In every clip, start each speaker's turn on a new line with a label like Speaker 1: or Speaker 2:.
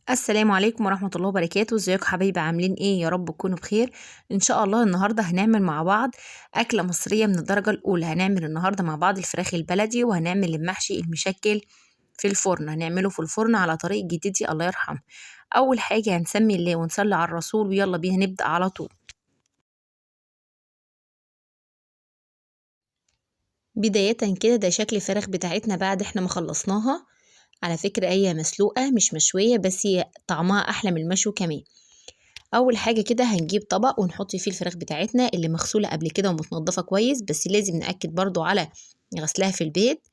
Speaker 1: السلام عليكم ورحمة الله وبركاته. ازيكم حبايبي، عاملين ايه؟ يا رب تكونوا بخير ان شاء الله. النهاردة هنعمل مع بعض اكلة مصرية من الدرجة الاولى. هنعمل النهاردة مع بعض الفراخ البلدي، وهنعمل المحشي المشكل في الفرن. هنعمله في الفرن على طريق جدتي الله يرحمها. اول حاجة هنسمي الله ونصلي على الرسول، ويلا بينا نبدأ على طول. بداية كده ده شكل الفراخ بتاعتنا بعد احنا ما خلصناها. على فكرة هي مسلوقة مش مشوية، بس هي طعمها أحلى من المشوي كمان. أول حاجة كده هنجيب طبق ونحط فيه الفراخ بتاعتنا اللي مغسولة قبل كده ومتنضفة كويس، بس لازم نأكد برضو على غسلها في البيت.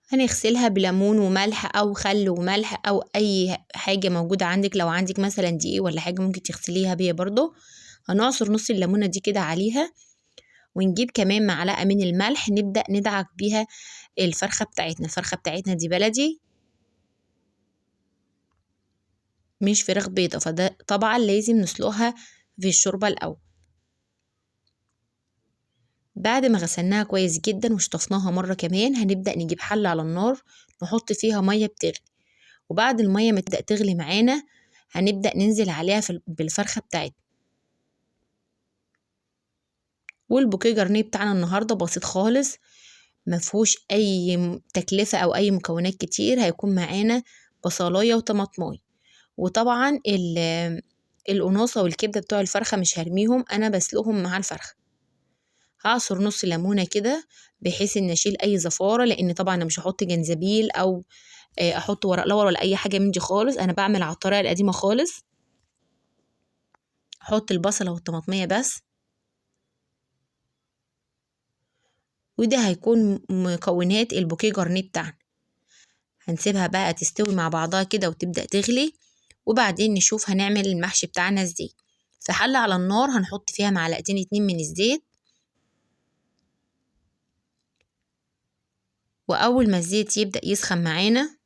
Speaker 1: هنغسلها بليمون وملح أو خل وملح أو أي حاجة موجودة عندك. لو عندك مثلا دقيق ولا حاجة ممكن تغسليها بيها برضو. هنعصر نص الليمونة دي كده عليها، ونجيب كمان معلقة من الملح نبدأ ندعك بيها الفرخة بتاعتنا. الفرخة بتاعتنا دي بلدي مش فراخ بيضة، فده طبعا لازم نسلقها في الشوربة الأول. بعد ما غسلناها كويس جدا وشطفناها مرة كمان، هنبدأ نجيب حلة على النار نحط فيها مية بتغلي، وبعد المية ما تبدأ تغلي معانا هنبدأ ننزل عليها بالفرخة بتاعتنا. وال bouquet garni بتاعنا النهاردة بسيط خالص، مفهوش اي تكلفة او اي مكونات كتير. هيكون معانا بصلاية وطماطماية، وطبعا القناصة والكبدة بتوع الفرخة مش هرميهم، انا بسلقهم مع الفرخة. هعصر نص ليمونة كده بحيث ان اشيل اي زفارة، لان طبعا انا مش هحط جنزبيل او احط ورق لورا ولا اي حاجة من دي خالص، انا بعمل على الطريقة القديمة خالص. احط البصلة والطماطمية بس، وده هيكون مكونات البوكيه جارنيه بتاعنا. هنسيبها بقى تستوي مع بعضها كده وتبدأ تغلي، وبعدين نشوف هنعمل المحشي بتاعنا ازاي. في حلة على النار هنحط فيها معلقتين 2 من الزيت، واول ما الزيت يبدأ يسخن معانا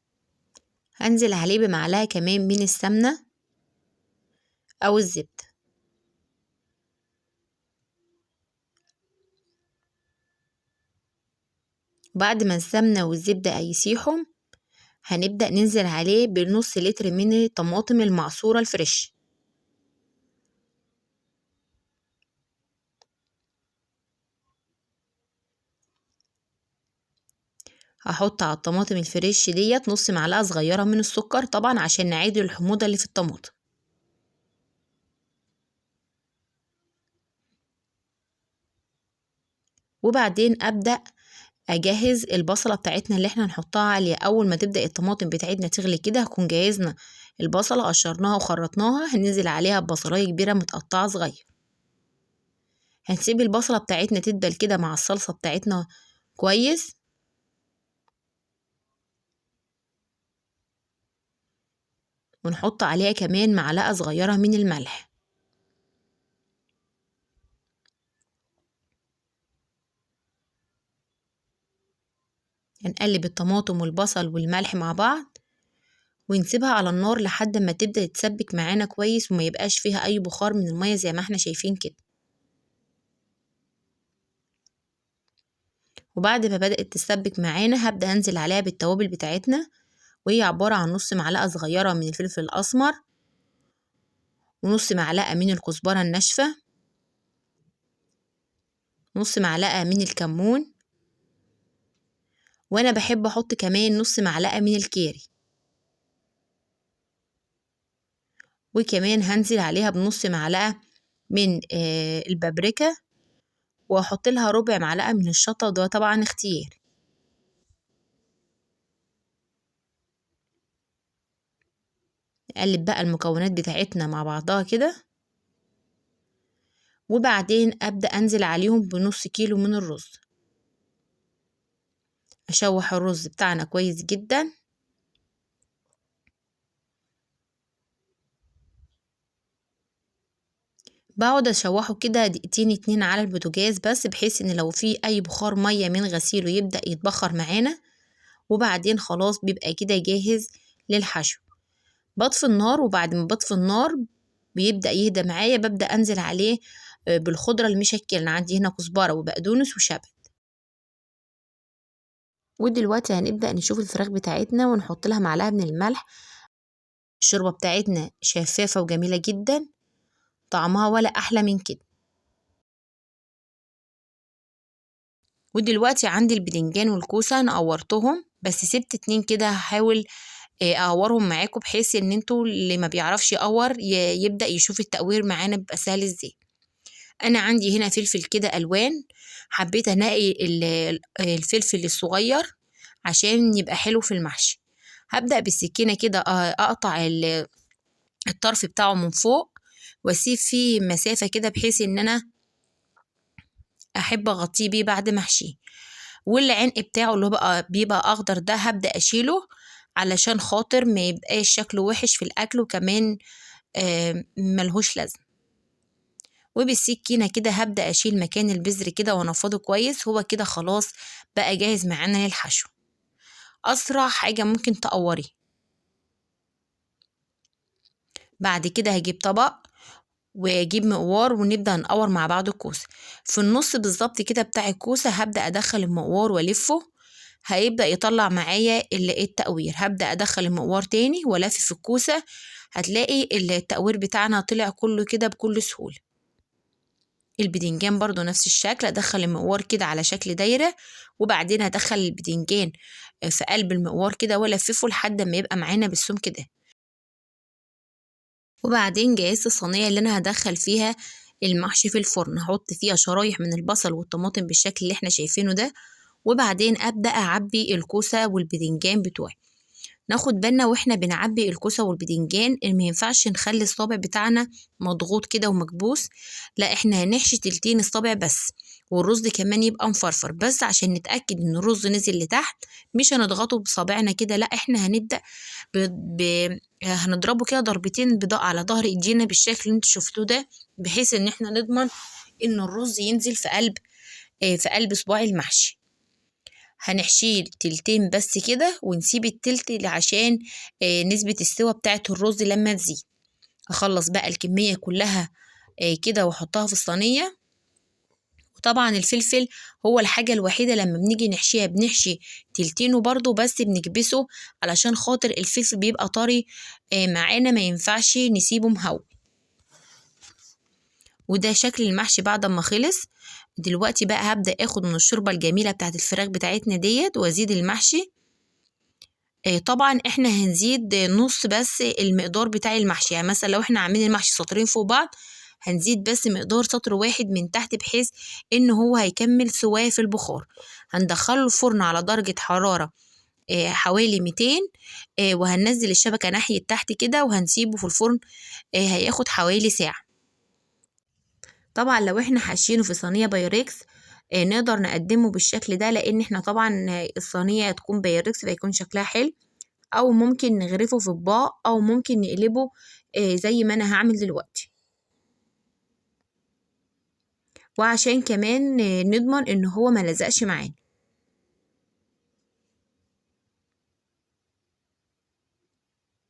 Speaker 1: هنزل عليه بمعلقة كمان من السمنة او الزبدة. بعد ما السمنة والزبدة يسيحوا هنبدأ ننزل عليه بنص لتر من الطماطم المعصورة الفريش. هحط على الطماطم الفريش ديت نص معلقة صغيرة من السكر، طبعا عشان نعادل الحموضة اللي في الطماطم. وبعدين أبدأ اجهز البصله بتاعتنا اللي احنا هنحطها عليها. اول ما تبدا الطماطم بتاعتنا تغلي كده هكون جهزنا البصله، قشرناها وخرطناها، هننزل عليها ببصلايه كبيره متقطعه صغير. هنسيب البصله بتاعتنا تدبل كده مع الصلصه بتاعتنا كويس. ونحط عليها كمان معلقه صغيره من الملح. هنقلب الطماطم والبصل والملح مع بعض ونسيبها على النار لحد ما تبدأ تتسبك معانا كويس وما يبقاش فيها اي بخار من المية زي ما احنا شايفين كده. وبعد ما بدأت تتسبك معانا هبدأ انزل عليها بالتوابل بتاعتنا، وهي عبارة عن نص معلقة صغيرة من الفلفل الأسمر ونص معلقة من الكزبرة الناشفة، نص معلقة من الكمون، وانا بحب احط كمان نص معلقة من الكاري، وكمان هنزل عليها بنص معلقة من البابريكا، واحط لها ربع معلقة من الشطة، وده طبعا اختياري. نقلب بقى المكونات بتاعتنا مع بعضها كده، وبعدين ابدأ انزل عليهم بنص كيلو من الرز. اشوح الرز بتاعنا كويس جدا. بقعد اشوحه كده دقيقتين 2 على البوتاجاز بس، بحيث ان لو في اي بخار ميه من غسيله يبدأ يتبخر معانا، وبعدين خلاص بيبقى كده جاهز للحشو. بطفي النار، وبعد ما بطفي النار بيبدأ يهدى معايا، ببدأ انزل عليه بالخضرة المشكلة. انا عندي هنا كزبرة وبقدونس وشبت. ودلوقتي هنبدأ نشوف الفراخ بتاعتنا ونحط لها معلقة من الملح. الشوربة بتاعتنا شفافة وجميلة جدا، طعمها ولا أحلى من كده. ودلوقتي عندي البدنجان والكوسة انا قورتهم، بس سبت 2 كده، هحاول اقورهم معاكم بحيث ان انتوا اللي ما بيعرفش يقور يبدأ يشوف التقوير معانا بيبقى سهل ازاي. انا عندي هنا فلفل كده الوان، حبيت انقي الفلفل الصغير عشان يبقى حلو في المحشي. هبدأ بالسكينة كده اقطع الطرف بتاعه من فوق، واسيب فيه مسافة كده بحيث ان انا احب اغطيه بيه بعد ما احشيه. والعنق بتاعه اللي هو بقى بيبقى اخضر ده هبدأ اشيله علشان خاطر ما يبقاش شكله وحش في الاكل، وكمان ملهوش لازمه. وبالسكينه كده هبدأ اشيل مكان البذر كده وانفضه كويس. هو كده خلاص بقى جاهز معانا للحشو. اسرع حاجه ممكن تقوريه. بعد كده هجيب طبق واجيب مقوار ونبدأ نقور مع بعض الكوسه. في النص بالظبط كده بتاع الكوسه هبدأ ادخل المقوار والفه، هيبدأ يطلع معايا التقوير. هبدأ ادخل المقوار تاني والفف الكوسه، هتلاقي التقوير بتاعنا طلع كله كده بكل سهوله. البدنجان برضو نفس الشكل، ادخل المقوار كده على شكل دايره، وبعدين هدخل البدنجان في قلب المقوار كده والففه لحد ما يبقى معانا بالسمك ده. وبعدين جهزت الصينيه اللي انا هدخل فيها المحشي في الفرن، هحط فيها شرايح من البصل والطماطم بالشكل اللي احنا شايفينه ده، وبعدين ابدا اعبي الكوسه والبدنجان بتوعي. ناخد بالنا واحنا بنعبي الكوسه والبدنجان ان ما ينفعش نخلي الصابع بتاعنا مضغوط كده ومكبوس، لا احنا هنحشي تلتين الصابع بس، والرز كمان يبقى مفرفر بس عشان نتاكد ان الرز نزل لتحت. مش هنضغطه بصابعنا كده، لا احنا هنبدا هنضربه كده ضربتين على ظهر ايدينا بالشكل اللي انتوا شفتوه ده، بحيث ان احنا نضمن ان الرز ينزل في قلب صباع المحشي. هنحشيه تلتين بس كده ونسيب التلت عشان نسبة السوى بتاعت الرز لما تزيد. هخلص بقى الكمية كلها كده واحطها في الصينية. وطبعا الفلفل هو الحاجة الوحيدة لما بنيجي نحشيها بنحشي تلتينه برضو، بس بنكبسه علشان خاطر الفلفل بيبقى طري معانا، ما ينفعش نسيبه مهوي. وده شكل المحشي بعد ما خلص. دلوقتي بقى هبدأ اخد من الشوربة الجميلة بتاعت الفراخ بتاعتنا ديت وازيد المحشي. طبعا احنا هنزيد نص بس المقدار بتاع المحشي، يعني مثلا لو احنا عاملين المحشي سطرين فوق بعض هنزيد بس مقدار سطر واحد من تحت، بحيث ان هو هيكمل سواه في البخار. هندخله الفرن على درجة حرارة حوالي 200، وهننزل الشبكة ناحية تحت كده وهنسيبه في الفرن، هياخد حوالي ساعة. طبعا لو احنا حاشينه في صينية بايركس، نقدر نقدمه بالشكل ده، لان احنا طبعا الصينية هتكون بايركس فيكون شكلها حلو، او ممكن نغرفه في اطباق، او ممكن نقلبه، زي ما انا هعمل دلوقتي. وعشان كمان نضمن ان هو ما لزقش معانا.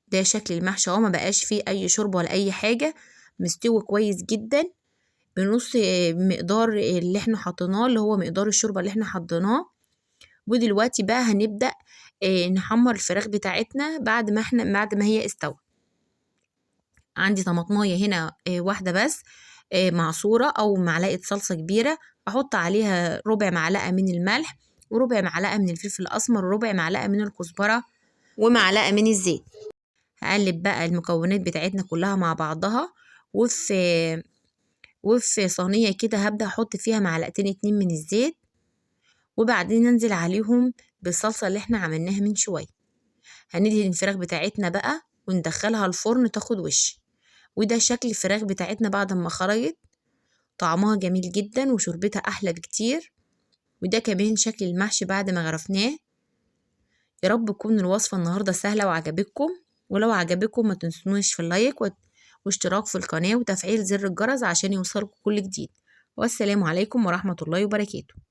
Speaker 1: ده شكل المحشي اهو، ما بقاش فيه اي شوربه ولا اي حاجه، مستوي كويس جدا بنص مقدار اللي احنا حطيناه، اللي هو مقدار الشوربه اللي احنا حطيناه. ودلوقتي بقى هنبدا نحمر الفراخ بتاعتنا بعد ما هي استوت. عندي طماطمايه هنا، واحده بس، معصوره او معلقه صلصه كبيره، احط عليها ربع معلقه من الملح وربع معلقه من الفلفل الاسمر وربع معلقه من الكزبره ومعلقه من الزيت. هقلب بقى المكونات بتاعتنا كلها مع بعضها، وفي صينيه كده هبدا احط فيها معلقتين 2 من الزيت، وبعدين ننزل عليهم بالصلصه اللي احنا عملناها من شويه. هندهن الفراخ بتاعتنا بقى وندخلها الفرن تاخد وش. وده شكل الفراخ بتاعتنا بعد ما خرجت، طعمها جميل جدا وشوربتها احلى بكتير. وده كمان شكل المحشي بعد ما غرفناه. يا رب تكون الوصفه النهارده سهله وعجبتكم، ولو عجبتكم ما تنسونيش في اللايك واشتراك في القناه وتفعيل زر الجرس عشان يوصلكم كل جديد. والسلام عليكم ورحمه الله وبركاته.